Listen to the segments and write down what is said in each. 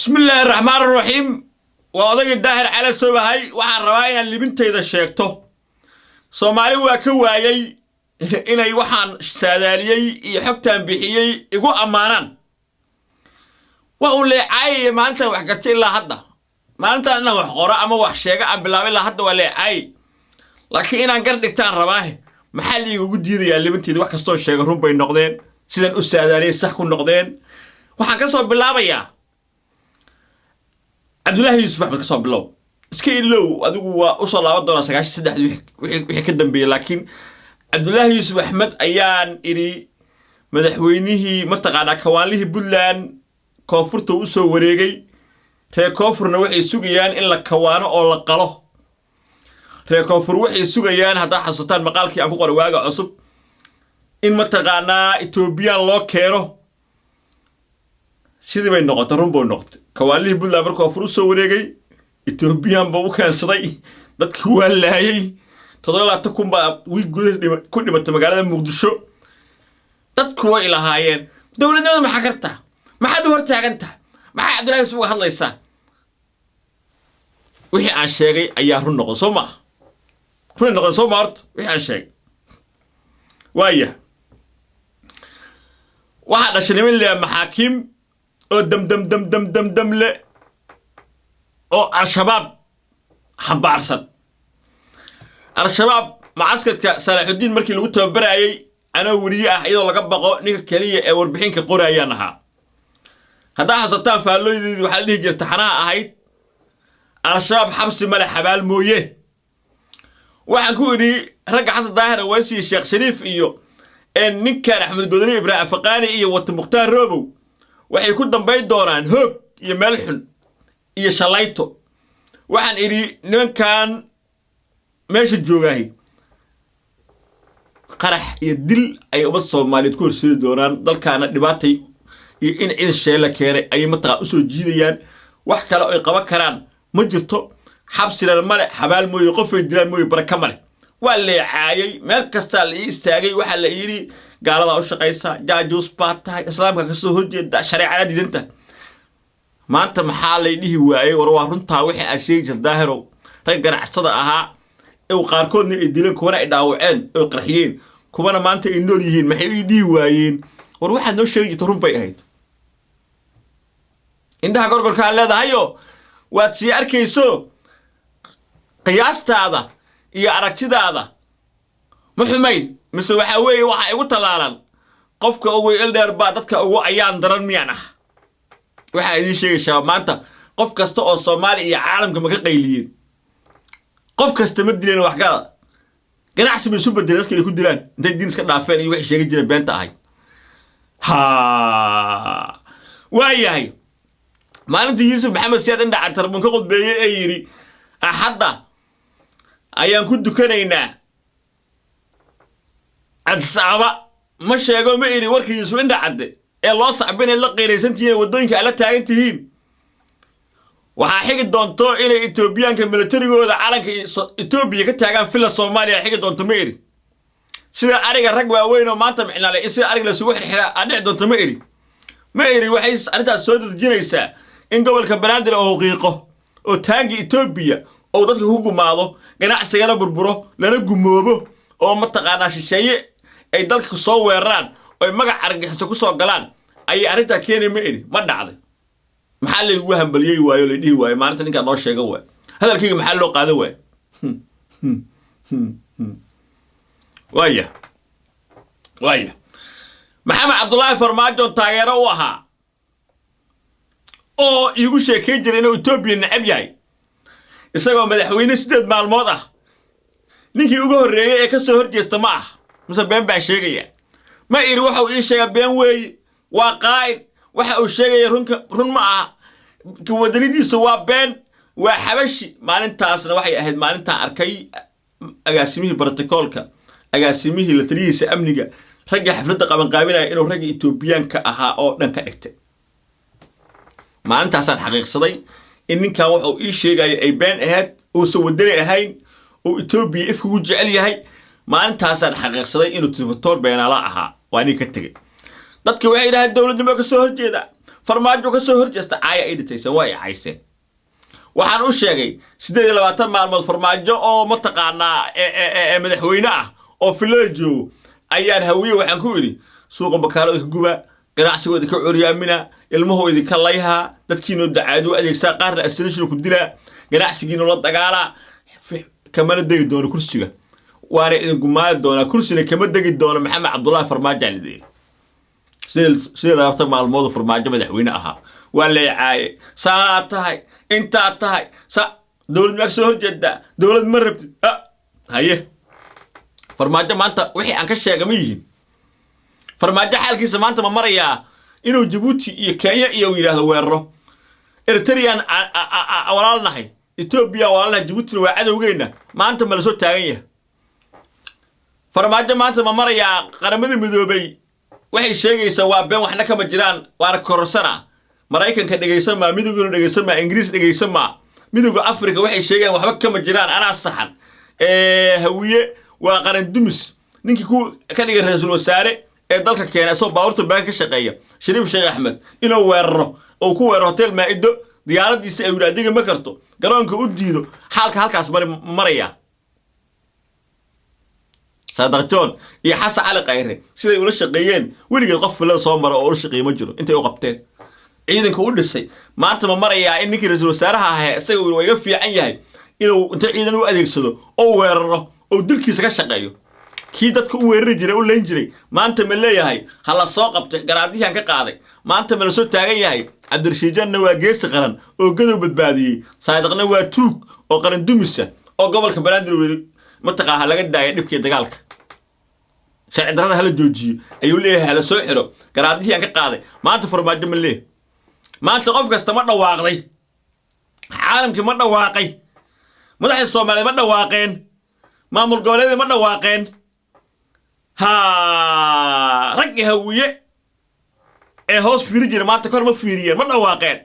Bismillaahi raxmaan raxiim. Waa odaygii Daahir Cala Sobahay. Waxaan rabaa inaan libintayda sheegto. Soomaali waa ka waayey inay waxaan saadaaliyey iyo xogtaan bixiyey igu ammaanaan. Waa uun leecaayaya maalintaan wax gartay ilaa hadda. Maalintaan inaan wax qoro ama wax sheego aan bilaabay ilaa hadda waa leecaayay, laakiin inaan gar dhigtaan rabaahe. Maxaa liigugu diidayaa libintayda? Wax kastoo sheega run bay noqdeen, sidaan u saadaaliyey sax ku noqdeen. Waxaan ka soo bilaabayaa Cabdullaahi Yuusuf Axmed. Ka soo bilow, iska ilow adigu, waa usoo laaban doonaa 93-dii wixii ka dambeeyey. Laakiin Cabdullaahi Yuusuf Axmed ayaan idhi madaxweynihii, mataqaanaa, kawaanlihii Puntland koonfurta u soo wareegay. Reer koonfurna waxay sugayaan in la kawaano oo la qalo. Reer koonfur waxay sugayaan, haddaa xasuutaan maqaalkii aan ku qoray Waaga Cusub, in mataqaanaa Etoobiyaan loo keeno. Sidii bay noqotay, run bay noqotay. Kawaanlihii Puntland markuu koonfur u soo wareegay, Etoobiyaan buu u keensaday. Dadkii waa laayay. 27,000 baa wiig gudaha ku dhimatay magaalada Muqdisho. Dadku way lahaayeen: "Dowladnimada maxaa kartaa? Maxaad u hor taagan tahay? Maxaa Cabdullahi Yusuf uga hadlaysaa?" Wixii aan sheegay ayaa run noqon, soo maa? Run noqon, soo ma? Horta wixii aan sheegay waaya. Waxaa dhashay niman leeya maxaakiim oo dam dam dam dam dam dam le oo Al-Shabaab xambaarsan. Al-Shabaab macaskarka Salaaxudiin markii lagu tababarayey, anoo weriye ah, iyadoo laga baqo, ninka keliya ee warbixinka qorayaan ahaa. Haddaa xasataan faallooydeedii, waxaa la dhihi jirta xanaha ahayd: "Al-Shabaab xabsi male, xabaal mooye." Waxaan ku idhi ragga Xasan Daahir Aweys iyo Sheekh Shariif iyo ninkan Axmed Godoni, Ibraahim Afaqaani iyo wata Mukhtaar Roobow waxay ku dambayn doonaan hoog iyo meel xun iyo shalayto. Waxaan idhi nimankan meesha joogaahi qarax iyo dil ay ummad Soomaaliyeed ku horseedi doonaan, dalkaana dhibaatay iyo in ciid sheela keenay ayay mataqaa usoo jiidayaan. Wax kale oy qaban karaan ma jirto. Xabsina male, xabaal mooye, qofay dilaan mooye, baraka male. Waa leecaayay, meel kastaa la ii istaagay. Waxaa la yidhi: "Gaaladaa u shaqaysaa, jaajuus baa tahay, islaamka kasoo horjeeda, shareecada diidanta." Maanta maxaa lay dhihi waayey: "War waa runtaa wixii aad sheegi jirta, Daahirow"? Rag ganacsada ahaa ee qaarkoodna ay dileen, kuwana ay dhaawaceen oy qarxiyeen, kuwana maanta ay nool yihiin, maxay ii dhihi waayeen: "War waxaad noo sheegi jirta run bay ahayd"? Indhaha gorgorkaa leedahayo waad sii arkayso. Qiyaastaada iyo aragtidaada ma xumayn, mise waxaa weeye waxaa igu tallaalan qofka ugu ildheer baa dadka ugu ayaan daran miyaan ah? Waxaa idiin sheegaysaa, maanta qof kasta oo Soomaaliya iyo caalamka ma ka qayliyeen. Qof kasta ma dileen. Waxgada ganacsi bay isu bedeleen dadka inay ku dilaan, intay diin iska dhaafeen iyo waxay sheegan jireen beenta ahayd. Ha waa yahay. Maalintii Yuusuf Maxamed Siyaad Indhaca Tarbuun ka khudbeeyey ee yidhi Axadda ayaan ku dukanaynaa Addis Ababa, ma sheego? Ma idhi warkii Yuusuf Indhacadde ee loo sacbinayd la qiiraysantihiin, waddooyinka aad la taagan tihiin, waxaa xigi doonto inay Etoobiyaanka militarigooda calanka Etoobiya ka taagaan Villa Soomaaliya? Xigi doonto, ma idhi? Sida ariga rag waaweyn oo maanta micnaale in sida ariga lasugu xirxiraa aad dhici doonto, ma idhi? Ma idhi waxay arrintaas soo dedejinaysaa in gobolka Banaadir oo qiiqo oo taangi Etoobiya oo dadka ku gumaado, ganacsigana burburo, lana gumoobo, oo mataqaanaa shisheeye ay dalka soo weeraraan oy magac argagixiso ku soo galaan ayay arrintaa keenay? Ma idhi? Ma dhacday? Maxaa laygugu hambaliyey waayo, lay dhihi waayo maalinta ninkaa noo sheega waayo hadalkayga? Maxaa loo qaadan waayo? Waaya, waaya. Maxamed Cabdullaahi Farmaajo taageero u ahaa oo iigu sheekayn jiray inuu Etoobiya necab yahay, isagoo madaxweyne 8 maalmood ah, ninkii ugu horreeyey ee ka soo hor jeesta ma ah, mise been baan sheegaya? Ma idhi waxau ii sheegaa been weeye, waa qaa'in, waxa uu sheegaya runka run ma aha, wadanidiisa waa been, waa Xabashi? Maalintaasna waxay ahayd maalintaan arkay agaasimihii brotocoolka, agaasimihii la taliyihiisa amniga, ragga xafladda qabanqaabinaya inuu ragga Etoobiyaanka ahaa oo dhan ka dhigtay. Maalintaasaan xaqiiqsaday in ninkan wuxuu ii sheegaya ay been ahayd, uusan wadani ahayn, uu Etoobiya ifkugu jecel yahay. Maalintaasaan xaqiiqsaday inuu tifatoor beenaala ahaa. Waa nin ka tegey. Dadki waxay yidhahdeen dowladnimo ka soo horjeeda. Farmaajo ka soo horjeesta. Caaya ay dhintaysan, waa ay cayseen. Waxaan u sheegay 28 maalmood Farmaajo oo mataqaanaa madaxweyne ah oo filada joogo ayaan Hawiye waxaan ku idhi: suuqa Bakaarada ka guba, ganacsigooda ka curyaamina, ilmuhu idinka layhaa, dadkiinoo dacaadu adeegsaa, qaarna asrinshina ku dilaa, ganacsigiinu la dagaalaa, kamana degi doono kursiga, waana idin gumaadi doonaa, kursina kama degi doono Maxamed Cabdullaahi Farmaajo aan idin. 28 maalmood Farmaajo madaxweyne ahaa waa leecaaye. Saanaad tahay, intaad tahay, sa dowlad maa kasoo horjeedaa, dowlad ma rabtid. Haye, Farmaajo maanta wixii aan ka sheega ma yihiin? Farmaajo xaalkiisa maanta ma marayaa inuu Jabuuti iyo Kenya iyo yidhaahdo weeraro? Eritrean walaal nahay, Etoobiya walaalnahay, Jabuutina waa cadowgeenna. Maanta ma la soo taagan yahay? Farmaajo maanta ma marayaa Qaramada Midoobay waxay sheegaysaa waa been, waxna kama jiraan, waana kororsana? Maraykanka dhegaysan maa, Midowguna dhegaysan maa, Ingiriis dhegaysan maa, Midowga Africa waxay sheegayaan waxba kama jiraan, anaa saxan, Hawiye waa qaran dumis. Ninkii ku ka dhigay ra-iisul wasaare ee dalka keenay, isagoo baabuurta baan ka shaqeeya, Shariif Sheekh Axmed, inuu weeraro oo ku weeraro Hotel Maa'ido, diyaaradiisa ay yidhi adiga ma karto, garoonka u diido, xaalka halkaas mari maraya. Saadaq John iyo Xasan Cali Khayre siday ula shaqeeyeen, weligeed qof filada soo mara oo ula shaqeeye ma jiro. Intay u qabteen, ciidanka u dhisay, maanta ma marayaa in ninkii ra-iisul wasaaraha ahaa isaga waa iga fiican yahay inuu inta ciidan u adeegsado oo weeraro oo dilkiisa ka shaqeeyo? Kii dadka u weerari jiray, u layn jiray, maanta ma leeyahay ha la soo qabto, garaadihian ka qaaday? Maanta ma la soo taagan yahay Cabdirashiijanna waa geesi qaran oo Gadow badbaadiyey, Saadiqna waa tuug oo qaran dumisa oo gobolka Banaadir mataqaa ha laga daaya dhibkii dagaalka, sharci darrada hala joojiyo ayuu leeyahay, hala soo xiro, garaadihii aan ka qaaday? Maanta Farmaajo ma leeyahay? Maanta qof kasta ma dhawaaqday? Caalamkii ma dhawaaqay? Madaxda Soomaaliyeed ma dhawaaqeen? Maamul goboleedii ma dhawaaqeen? Ha, raggii Hawiye ee hoos fiiri jira maanta kor ma fiiriyeen? Ma dhawaaqeen?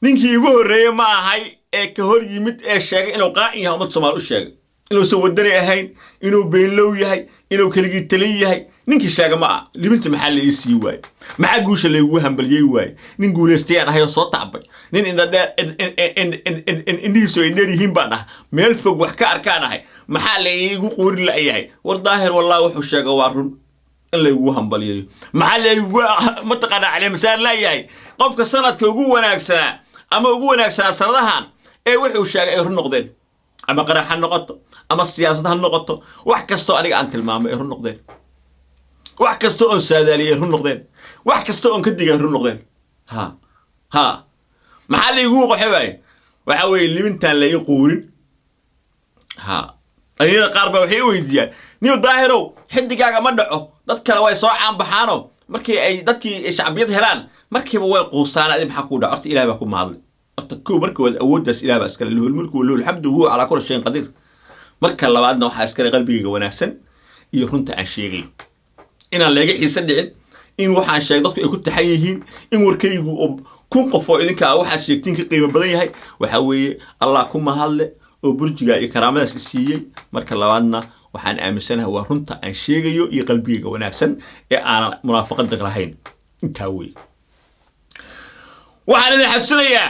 Ninkii igu horreeyey ma ahay ee ka hor yimid ee sheegay inuu qaa'in yahay, ummadda Soomaali u sheegay inuusan waddani ahayn, inuu beenlow yahay, inuu keligii talin yahay, ninkii sheega ma ah. Libinta maxaa la ii sii waaye? Maxaa guusha laygugu hambalyey waaye? Nin guulaystayaan ahay oo soo tacbay, nin indhadheer, indhihiisu ay dheer yihiin baan ah, meel fog wax ka arkaan ahay. Maxaa la iigu quurin la'yahay? War Daahir, wallahi wuxuu sheega waa run, in laygugu hambalyeeyo. Maxaa laygugu mataqaanaa caleemasaar la'yahay qofka sanadka ugu wanaagsanaa ama ugu wanaagsanaa sanadahan ee wuxuu sheegay ay run noqdeen, ama qarax ha noqoto ama siyaasad ha noqoto, wax kastoo aniga aan tilmaamay ay run noqdeen, wax kasta oon saadaaliyay ay run noqdeen, wax kasta oon ka digay ay run noqdeen? Ha ha, maxaa laigugu qoxe waaye? Waxa weeye libintaan la ii quurin. Ha, dhalinyarada qaar baa waxay i weydiiyaan: niyo Daahirow, xidigaaga ma dhaco, dad kale way soo caanbaxaano, markii ay dadkii shacbiyad helaan markiiba way quusaan, adi maxaa kuu dhaca? Horta Ilaah baa ku mahadlay. Horta kow, marka waad awooddaas Ilaah baa iskale, له الملك وله الحمد وهو على كل شيء قدير. Marka labaadna waxaa iskale qalbigayga wanaagsan iyo runta aan sheegayo, inaan leega xiise dhicin, in waxaan sheegay dadku ay ku taxan yihiin, in warkaygu oo 1000 qof oo idinka ah waxaad sheegtiin ka qiimo badan yahay. Waxaa weeye Allah ku mahadle oo burjiga iyo karaamadaas i siiyey. Marka labaadna waxaan aaminsanahay waa runta aan sheegayo iyo qalbigayga wanaagsan ee aanan munaafaqada lahayn. Intaa weeye. Waxaan idin xasuusinayaa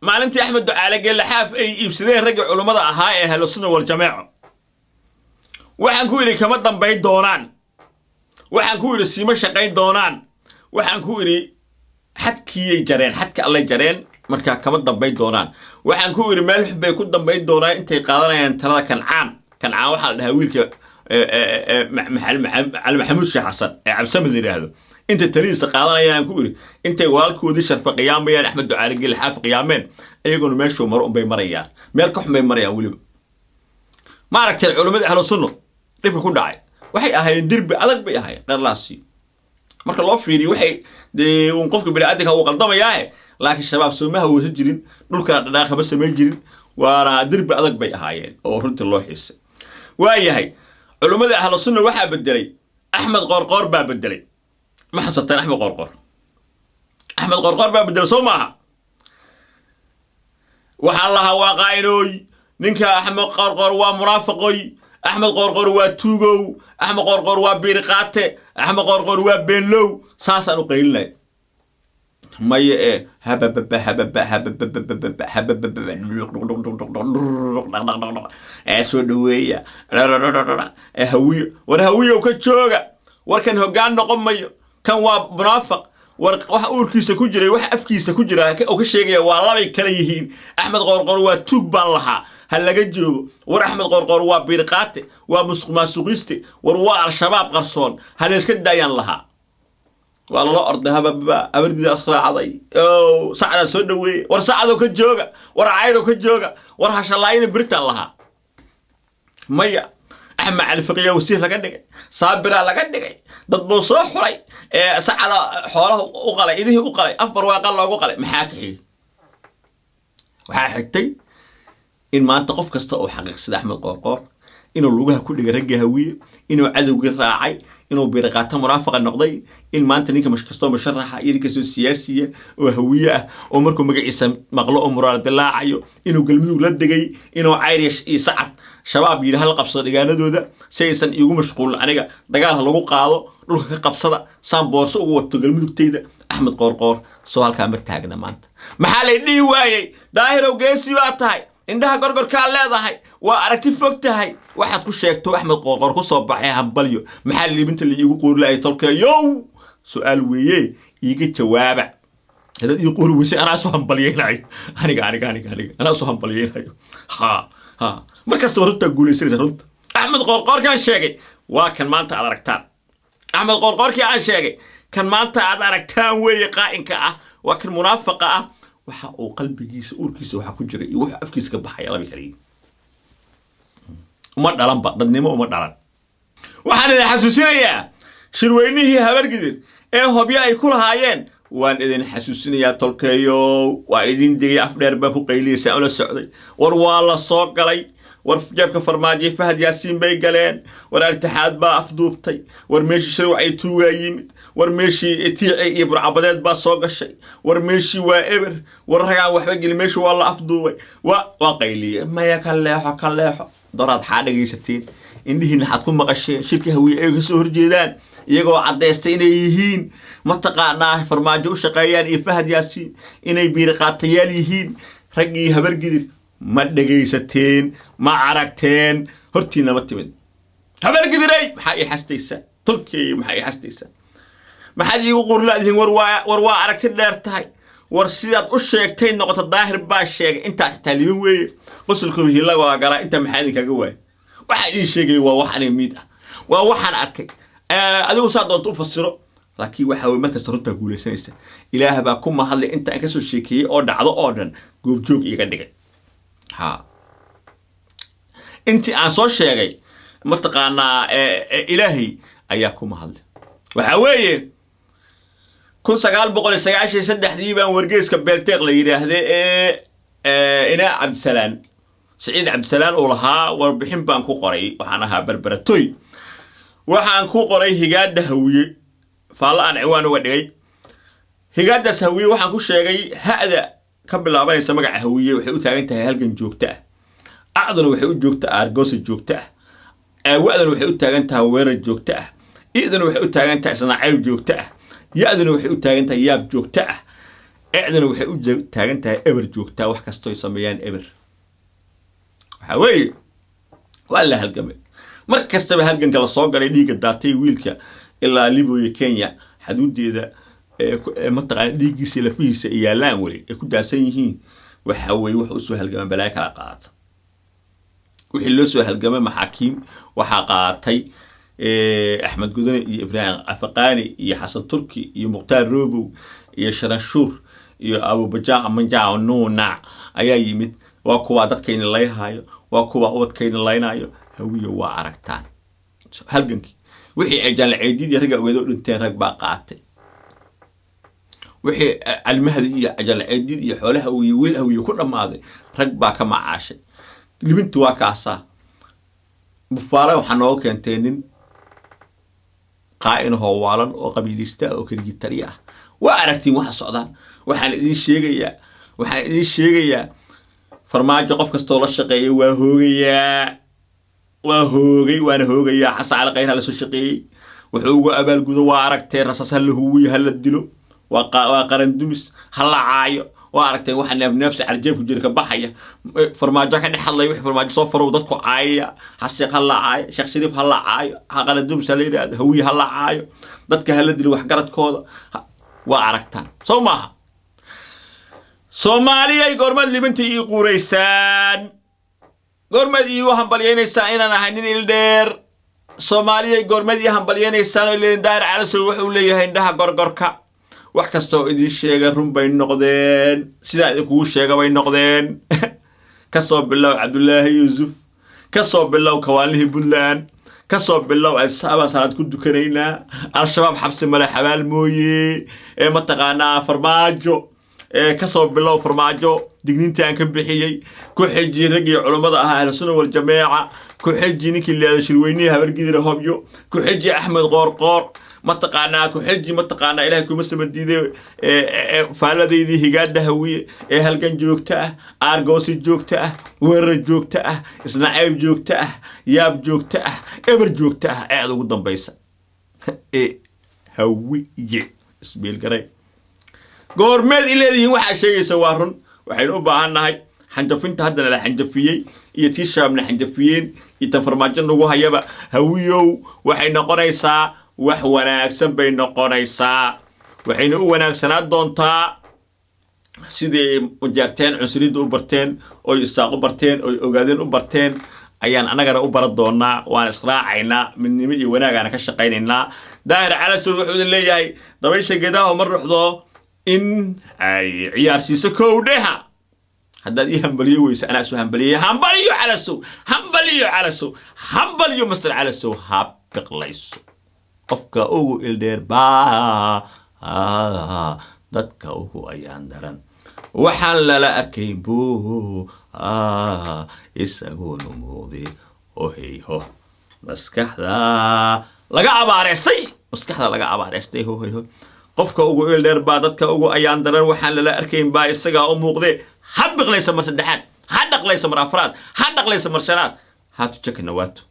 maalintii Axmed Ducaale Geelaxaaf ay iibsadeen raggii culummada ahaa ee Ahlusunna Waljameeco. Waxaan ku idhi kama dambayn doonaan, waxaan ku idhi siima shaqayn doonaan, waxaan ku idhi xadkiiyay jareen, xadka allay jareen, markaa kama dambayn doonaan. Waxaan ku idhi meel bay ku dambayn doonaan intay qaadanayaan talada Kancaan. Kancaan waxaa la dhahaa wiilka Cali Maxamuud Sheekh Xasan ee Cabsamid la yidhaahdo. Intay taladiisa qaadanayaan ku idhi, intay walaalkoodii sharfa qiyaamayaan, Axmed Ducaale Geelxaaf qiyaameen, iyaguna meeshuu maro unbay marayaan, meel ka xun bay marayaan weliba. Ma aragteen culimmada Ahlu Sunno dhibka ku dhacay? Waxay ahaayeen derbi adag bay ahaayeen qeerlaasi marka loo fiiriyo. Waxay dee uun qofka bini'aadamka uu qaldamayaae, laakiin Shabaab sooma haweysan jirin, dhulkana dhadhaaq kama samayn jirin, waana derbi adag bay ahaayeen oo runtii loo xiisay. Waayahay, culimmada Ahlu Sunna waxaa bedelay Axmed Qoorqoor baa bedelay. Ma xasateen Axmed Qoorqoor? Axmed Qoorqoor baa bedelay, soo maaha? Waxaa lahaa waa qaa'inooy ninka Axmed Qoorqoor, waa munaafiqoy Axmed Qoorqoor, waa tuugow Axmed Qoorqoor, waa biiriqaate Axmed Qoorqoor, waa beenlow. Saasaan u qaylinay. Maya ee habababa hababa hababababa habababa ee soo dhaweeya ee Hawiyo. War Hawiyow, ka jooga warkan. Hoggaan noqon mayo kan, waa munaafaq. War waxa uurkiisa ku jiray, wax afkiisa ku jira oo ka sheegaya waa labay kala yihiin. Axmed Qoorqoor waa tuug baan lahaa, ha laga joogo. War Axmed Qoorqoor waa biirqaate, waa musuq maasuqiiste, war waa Al-Shabaab qarsoon, ha layska daayaan lahaa. Waa lala orday, hababa Habargida asraacday o sacdaa soo dhaweeye. War Sacdow ka jooga, war Cayrow ka jooga, war hashalaayina beritaan lahaa. Maya, Axmed Cali Fiqiya wasiir laga dhigay, Saabiraa laga dhigay, dad buu soo xulay, Sacada xoolaha u qalay, idihii u qalay, afbar waaqa loogu qalay. Maxaa ka xigay? Waxaa xigtay in maanta qof kasta oo xaqiiqsada Axmed Qoorqoor inuu lugaha ku dhigay raggii Hawiye, inuu cadowgii raacay, inuu biirqaato munaafaqa noqday, in maanta ninka kastoo musharaxa iyo nin kastoo siyaasiya oo Hawiye ah oo markuu magaciisa maqlo oo muraal dilaacayo, inuu Galmudug la degay, inuu Cayr iyo Sacad Shabaab yidhi hala qabsado dhigaanadooda si aysan iigu mashquulin aniga, dagaal ha lagu qaado, dhulka ka qabsada, saan boorso ugu wato Galmudugtayda. Axmed Qoorqoor soo halkaa ma taagna maanta. Maxaa lay dhihi waayey? Daahirow, geesi baa tahay, indhaha gorgorkaa leedahay, waa aragti fog tahay. Waxaad ku sheegto Axmed Qoorqoor ku soo baxay, hambalyo. Maxaa liibinta la iigu qoori lahay tolkeeyow? Su-aal weeye, iiga jawaaba. Haddaad ii qoori weysay, anaa soo hambalyaynayo. Aniga aniga aniga aniga anaa soo hambalyaynayo. Ha ha, mar kastaba runtaa guulaysanaysa. Runta Axmed Qoorqoorkaan sheegay waa kan maanta aad aragtaan. Axmed Qoorqoorkii aan sheegay kan maanta aad aragtaan weeye. Qaa'inka ah waa kan, munaafaqa ah. Waxa uu qalbigiisa, uurkiisa waxa ku jira iyo wuxuu afkiisa ka baxaya laba kaliya. Uma dhalanba dadnimo, uma dhalan. Waxaan idin xasuusinayaa shirweynihii Habargidir ee Hobyo ay ku lahaayeen. Waan idin xasuusinayaa tolkeeyo, waa idin digay. Afdheer baa ku qayliyaysaa ula socday. War waa la soo galay, war jeebka Farmaajo Fahad Yaasiin bay galeen, war Altixaad baa afduubtay, war meeshii Shirwacay tuugaa yimid, war meeshii Tiici iyo Burcabadeed baa soo gashay, war meeshii waa eber, war ragaan waxba gelin, meeshii waa la afduubay. Waa qayliye. Maya, ka leexo, ka leexo. Doraad xaa dhegaysateen? Indhihiina xaad ku maqasheen? Shirka Hawiye ay ka soo horjeedaan, iyagoo caddaystay inay yihiin mataqaanaa Farmaajo u shaqeeyaan iyo Fahad Yaasiin, inay biiriqaatayaal yihiin raggii Habargidir. Ma dhegaysateen? Ma aragteen? Hortiina ma timid? Habargidiray, maxaa ii xastaysaa? Tolkeey, maxaa ii xastaysaa? Maxaad iigu qurlaadihiin? War waa aragti dheer tahay. War sidaad u sheegtay noqoto. Daahir baa sheegay intaa xitaa liban weeye. Qosolka hilaga waa galaa. Intaa maxaa idinkaga waaya? Waxaa idiin sheegaya waa wax aniga miid ah, waa waxaan arkay. Adigu saa doonto u fasiro, laakiin waxa weye markasta runtaa guulaysanaysa. Ilaah baa ku mahadlay inta aan kasoo sheekeeyey oo dhacdo oo dhan goobjoog iiga dhigay. Ha, intii aan soo sheegay mataqaanaa Ilaahay ayaa ku mahadlay. Waxaa weeye 1993-dii baan wargeyska Beelteeq la yidhaahday ee inaa Cabdisalaan Siciid Cabdisalaan uu lahaa warbixin baan ku qoray. Waxaan ahaa Berberatoy. Waxaan ku qoray higaadda Hawiye, faallo aan ciwaan uga dhigay higaaddaas Hawiye. Waxaan ku sheegay ha'da ka bilaabanaysa magaca Hawiye waxay u taagan tahay halgan joogto ah, acduna waxay u joogta aargoosa joogto ah, wa'duna waxay u taagan tahay weerar joogto ah, i'duna waxay u taagan tahay isnacayb joogto ah, ya-duna waxay u taagan tahay yaab joogto ah, ecduna waxay u taagan tahay eber joogtaa. Wax kastoo ay sameeyaan eber. Waxaa weeye waa la halgamay. Mar kastaba halganka la soo galay, dhiigga daatay wiilka ilaa Liboya, Kenya xaduudeeda, mataqaana dhiiggiisa lafihiisa ay yaallaan, weli ay ku daadsan yihiin. Waxa weeye wax usoo halgama balaayo kala qaata. Wixii loo soo halgamay maxaakiim waxaa qaatay Axmed Gudane iyo Ibraahim Afaqaani iyo Xasan Turki iyo Mukhtaar Robow iyo Sharanshuur iyo Abubajaac Manjaac Nuunac ayaa yimid. Waa kuwaa dadkayna layhaayo, waa kuwaa ubadkayna laynaayo. Hawiya, waa aragtaan halgankii. Wixii ay Jaalaceedidii ragga ogeed oo dhinteen rag baa qaatay. Wixii Calmahdi iyo Jaalaceedid iyo xoolaha Hawiye, wiil Hawiye ku dhammaaday, rag baa ka macaashay. Libintu waa kaasaa. Bufaale waxaa nooga keentay nin qaa'inahoo waalan oo qabiilista oo keligii ah. Waa aragtiin waxa socdaan. Waxaan idiin sheegayaa Farmaajo qof kastoo la shaqeeyay waa hoogayaa, waa hoogay, waana hoogayaa. Xasan Cali Khayr ha la soo shaqeeyey, wuxuu ugu abaalgudo waa aragteen. Rasaas ha la huwiyo, ha la dilo. Waa qarandumis, ha la caayo. Waa aragteen waxa neefneefta carjeebku jira ka baxaya. Farmaajo ka dhex hadlaya, wixii Farmaajo soo farow dadku caayaya. Ha Sheekh ha la caayo, Sheekh Shariif ha la caayo, ha qarandumis ha la yidhaahdo, Hawiye ha la caayo, dadka hala dilo waxgaradkooda. Waa aragtaan, soo maaha? Soomaaliyay, goormaad libinta ii quuraysaan? Goormaad iigu hambalyaynaysaa inaan ahay nin ildheer? Soomaaliyay, goormaad ii hambalyaynaysaan oo leeyiin Daahir Calasow wuxuu leeyahay indhaha gorgorka? Wax kasta oo idiin sheega run bay noqdeen, sidaa idinkugu sheega bay noqdeen. Ka soo bilow Cabdulaahi Yuusuf, ka soo bilow kawaalihii Puntland, ka soo bilow Asaabaa salaad ku dukanaynaa, Al-Shabaab xabsi male xabaal mooye, ee mataqaanaa Farmaajo, ee ka soo bilow Farmaajo digniintii aan ka bixiyey, ku xiji raggii culummada ahaa Ahlusunna Waljameeca, ku xiji ninkii leedo shirweynihii Habargidira Hobyo, ku xiji Axmed Qoorqoor, mataqaanaa ku xiji, mataqaanaa Ilahay kuma samadiiday faalladaydii higaadha Hawiye ee halgan joogta ah, aargoosi joogta ah, weerar joogta ah, isnacayb joogta ah, yaab joogta ah, eber joogta ah ee aad ugu dambaysa ee Hawiye isbiilgaray. Goormeed i leedihiin waxaa sheegaysa waa run? Waxaynu u baahan nahay xanjafinta haddana la xanjafiyey iyo tii Shabaabna xanjafiyeen iyo tan Farmaajo nagu hayaba. Hawiyow, waxay noqonaysaa wax wanaagsan bay noqonaysaa. Waxayna u wanaagsanaa doontaa sidii Majaarteen cunsuriyadda u barteen, oy Isaaq u barteen, oy Ogaadeen u barteen ayaan annagana u baran doonaa. Waan israacaynaa, midnimo iyo wanaagaana ka shaqaynaynaa. Daahir Calasow wuxuu idin leeyahay dabaysha geedaha ma ruxdo in ay ciyaarsiiso kowdheha. Haddaad ii hambaliyo weyso, anaa isu hambaliyey. Hambaliyo Calasow, hambaliyo Calasow, hambaliyo Master Calasow. Ha biqlayso qofka ugu ildheer baa dadka ugu ayaan daran. Waxaan lala arkayn buu isaguunu muuqdi. Oheyho, maskaxda laga abaareystay, maskaxda laga abaareystay. Hoheyho, qofka ugu ildheer baa dadka ugu ayaan daran. Waxaan lala arkayn baa isagaa u muuqde. Ha biqlaysa mar saddexaad, ha dhaqlaysa mar afraad, ha dhaqlaysa mar shanaad. Ha tujaka nawaato.